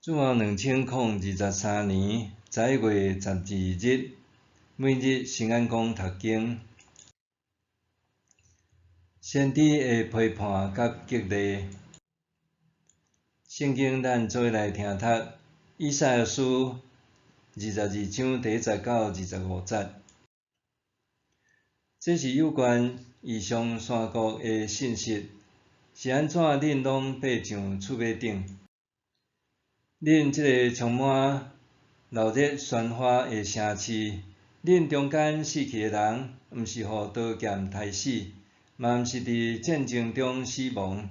主後2023年11月12日，每日新眼光讀經，先知的批判佮激勵。聖經咱做伙來聽讀，以賽亞書22章第1節到25節。這是有關異象山谷的信息，是按怎恁攏爬上厝尾頂？恁這个充滿鬧熱喧譁的城市，恁中間死去的人，毋是予刀劍刣死，嘛毋是佇戰爭中死亡。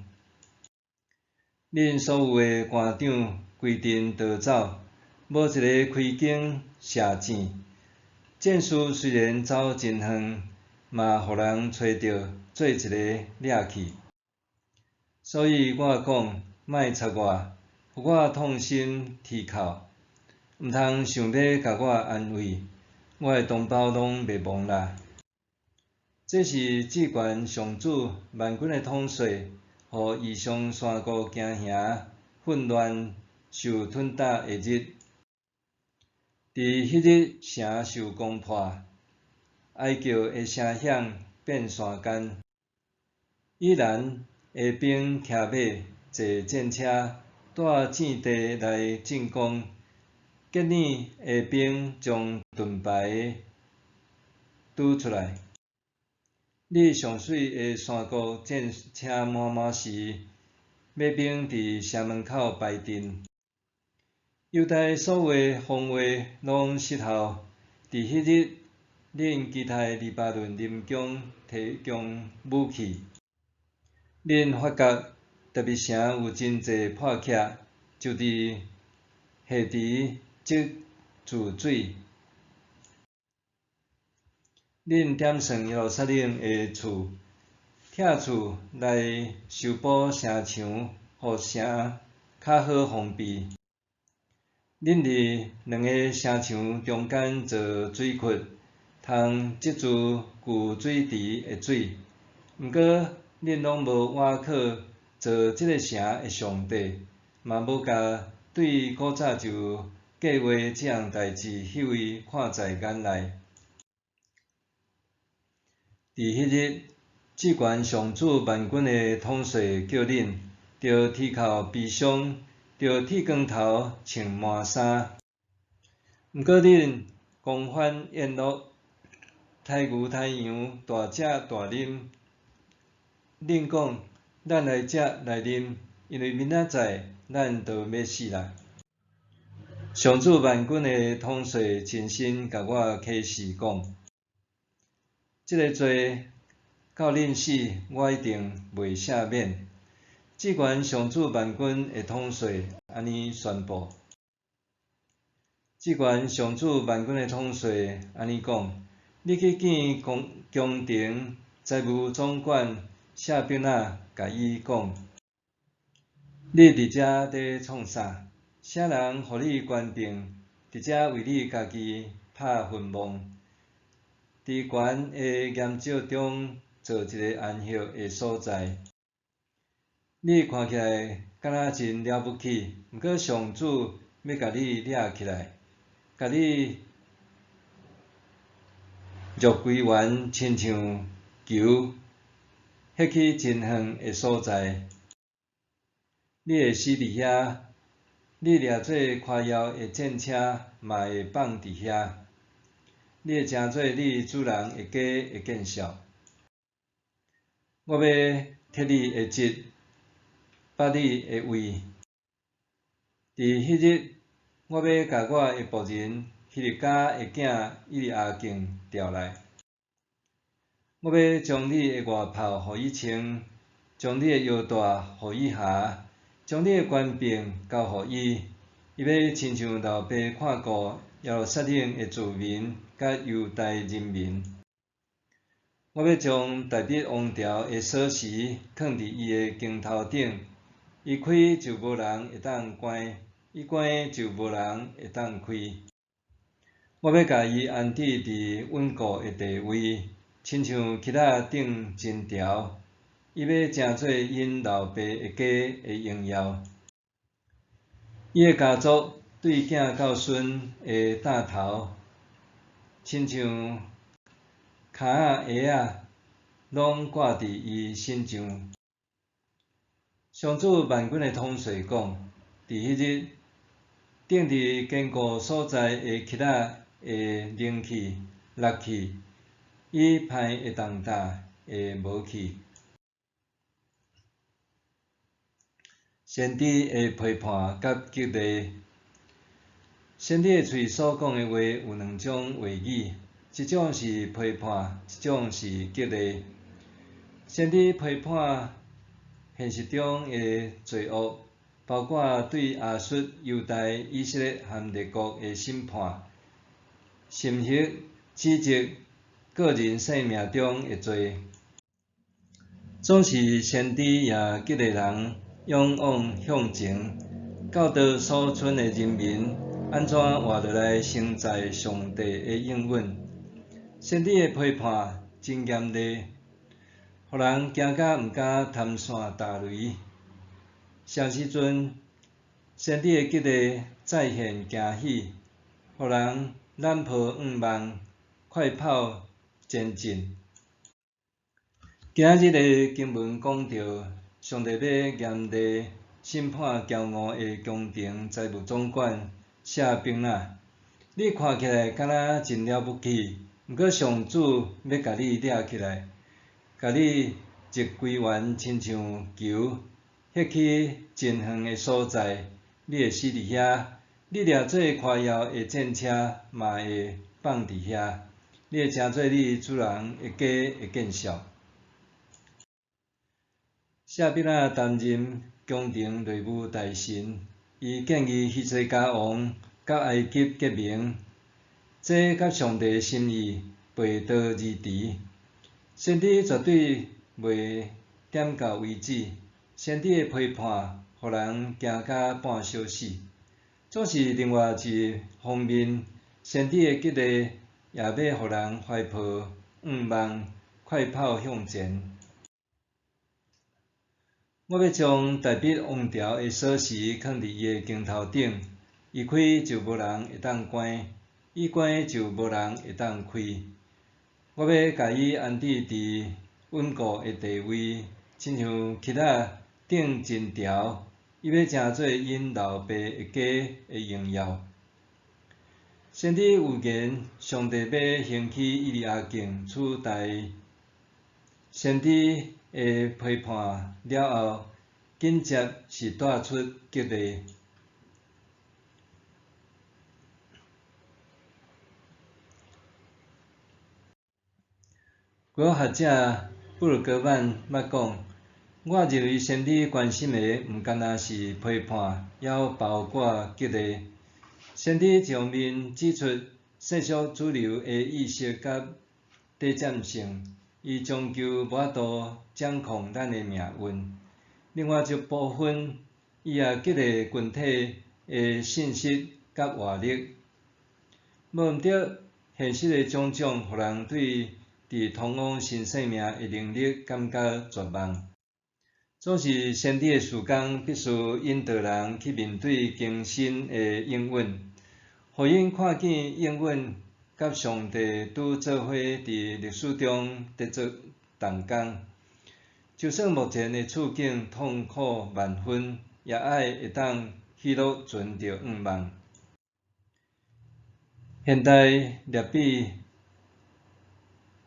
恁所有的官長規陣逃走，無一个開弓射箭。戰士雖然走真遠，嘛予人揣著，做一个掠去。所以我講，莫插我，予我痛心啼哭，毋通想欲共我安慰，我的同胞攏滅亡啦。這是至懸上主萬軍的統帥，予異象山谷驚嚇、混亂、受吞打的日。佇彼日城受攻破，哀叫的聲響遍山間。以蘭的兵騎馬坐戰車，帶戰地來進攻。結爾的兵將盾牌拄出來。你上媠的山谷戰車滿滿時，馬兵佇城門口排陣。猶大所有的防衛攏失效。佇彼日，恁期待黎巴嫩林宮提供武器。恁發覺大衛城有真濟破隙，就佇下池積聚水。恁點算耶路撒冷的厝，拆厝來修補城牆，予城較好防備。恁佇兩个城牆中間鑿水窟，通積聚舊水池的水。毋過，恁攏無倚靠造這个城的上帝，嘛無共對古早就計劃這項代誌彼位看在眼內。佇彼日，至懸上主萬軍的統帥叫恁，著啼哭悲傷，著剃光頭，穿麻衫。毋過恁狂歡宴樂，刣牛刣羊，大食大啉。恁講，咱來食來啉，因為明仔載咱就欲死啦。上主萬軍的統帥親身共我啟示講，這个罪到恁死，我一定袂赦免。至懸上主萬軍的統帥按呢宣布。至懸上主萬軍的統帥按呢講：你去見宮宮廷財務總管謝筆納，共伊講：你佇遮咧創啥？啥人予你權柄，佇遮為你家己拍墳墓？佇懸的岩石中做一个安歇的所在。你看起來敢若真了不起，毋過上主欲共你掠起來，共你掠歸還，親像球，彼去真遠的所在。你會死佇遐，你掠做誇耀的戰車嘛會放佇遐。你會成做你主人的家的見笑。我欲撤你的職，拔你的位。佇彼日，我欲共我的僕人希立家的囝以利亞敬調來。我欲將你的外袍予伊穿，將你的腰帶予伊縖，將你的權柄交予伊。伊欲親像老爸看顧耶路撒冷的子民佮猶大人民。我欲將大衛王朝的鎖匙囥佇伊的肩頭頂，伊開就無人會當關，伊關就無人會當開。我欲共伊安置佇穩固的地位，親像起仔頂針條。伊欲成做𪜶老爸的家的榮耀。伊的家族對囝到孫的擔頭，親像跤仔鞋仔，攏掛佇伊身上。上主萬軍的統帥講：佇彼日，釘佇堅固所在的橐仔會零去、落去，伊歹的重擔會無去。先知的批判佮激勵。先知的喙所講的話有兩種話語，一種是批判，一種是激勵。先知批判現實中的罪惡，包括對亞述、猶大、以色列和列國的審判，深刻指責個人生命中的罪。總是先知也激勵人勇往向前，教導所剩的人民按怎活落來承載上帝的應允。先知的批判真嚴厲，予人驚甲毋敢貪線踏雷。啥時陣，先知的激勵再現驚喜，予人攬抱向望，快跑前進。今仔日的經文講到，上帝欲嚴厲審判驕傲的宮廷財務總管舍伯那。你看起來敢若真了不起，毋過上主欲共你掠起來，共你入歸還親像球，彼去真遠的所在，你會死佇遐。你掠做誇耀的戰車嘛會放佇遐，你會成做你主人的家的見笑。舍伯那擔任宮廷內務大臣，伊建議希西家王佮埃及結盟，這佮上帝心意背道而馳。先知絕對袂點到為止，先知的批判，予人驚甲半小死。總是另外一方面，先知的激勵也欲予人懷抱向望，快跑向前。我欲將大衛王朝的鎖匙囥佇伊的肩頭頂，伊開就無人會當關，伊關就無人會當開。我欲共伊安置佇穩固的地位，親像橐仔頂針條，伊欲成做𪜶老爸的家的榮耀。先知預言上帝欲興起以利亞敬取代先知的批判了後，緊接是帶出激勵。國學者布魯格曼捌講：我認為先知關心的毋干焦是批判，猶包括激勵。先知一方面指出世俗主流的意識佮短暫性，伊終究無法度掌控咱的命運。另外一部分，伊也激勵群體的信心佮活力。無毋對，現實的種種，予人對佇通往新生命的能力感覺絕望。總是先知的事工必須引導人去面對更新的應允，予𪜶看見應允佮上帝拄做伙佇歷史中得做同工。就算目前的處境痛苦萬分，也愛會當喜樂存著向望。現代列比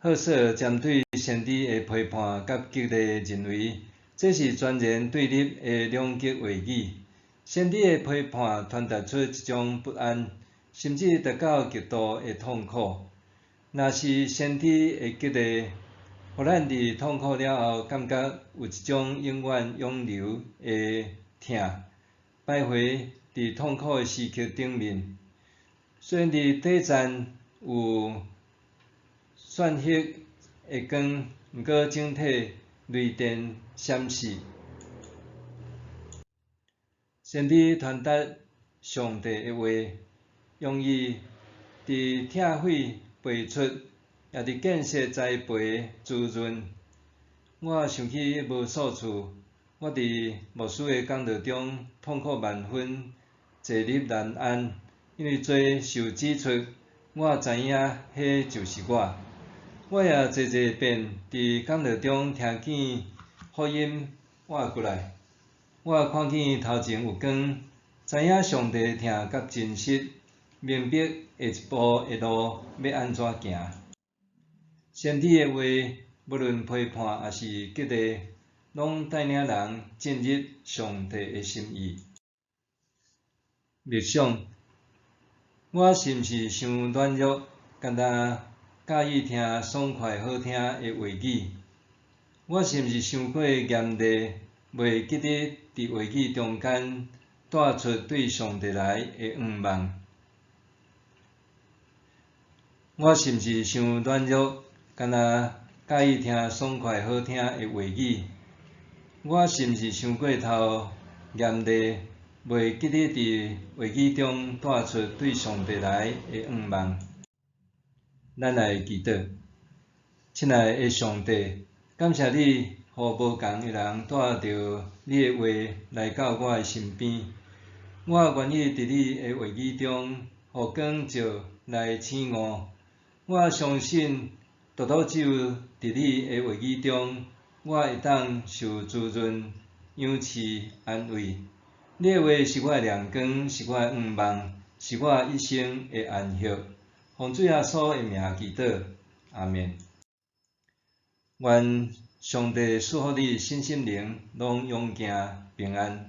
赫瑟爾針對先知的批判佮激勵認為，這是全然對立的兩極話語。先知的批判傳達出一種不安，甚至達到極度的痛苦。若是先知的激勵，予咱佇痛苦了後，感覺有一種永遠湧流的疼，徘徊佇痛苦的時刻頂面。雖然佇短暫有閃爍的光，毋過整體雷電閃爍。先知傳達上帝的話，容易佇拆毀拔出，也佇建設栽培滋潤。我想起無數次，我佇牧師的講道中痛苦萬分，坐立難安，因為罪受指出，我知影彼就是我。我也濟濟遍佇講道中聽見福音活過來，我看見頭前有光，知影上帝疼佮真實，明白下一步的路欲按怎行。先知的話，無論批判抑是激勵，攏帶領人進入上帝的心意。默想，我是毋是傷軟弱，干焦佮意聽爽快好聽的話語？我是毋是傷過嚴厲，袂記得佇話語中間帶出對上帝來的願望？我是毋是傷軟弱，干焦佮意聽爽快好聽的話語？我是毋是傷過頭嚴厲，袂記得佇話語中帶出對上帝來的願望？咱來祈禱，親愛的上帝，感謝你，予無仝的人帶著你的話來到我的身邊。我願意佇你的話語中，予光照來醒悟。我相信，獨獨只有佇你的話語中，我會當受滋潤、養賜、安慰。你的話是我的亮光，是我的願望，是我一生的安息。奉主耶穌的名祈禱，阿們。願上帝賜福你身心靈攏勇健平安。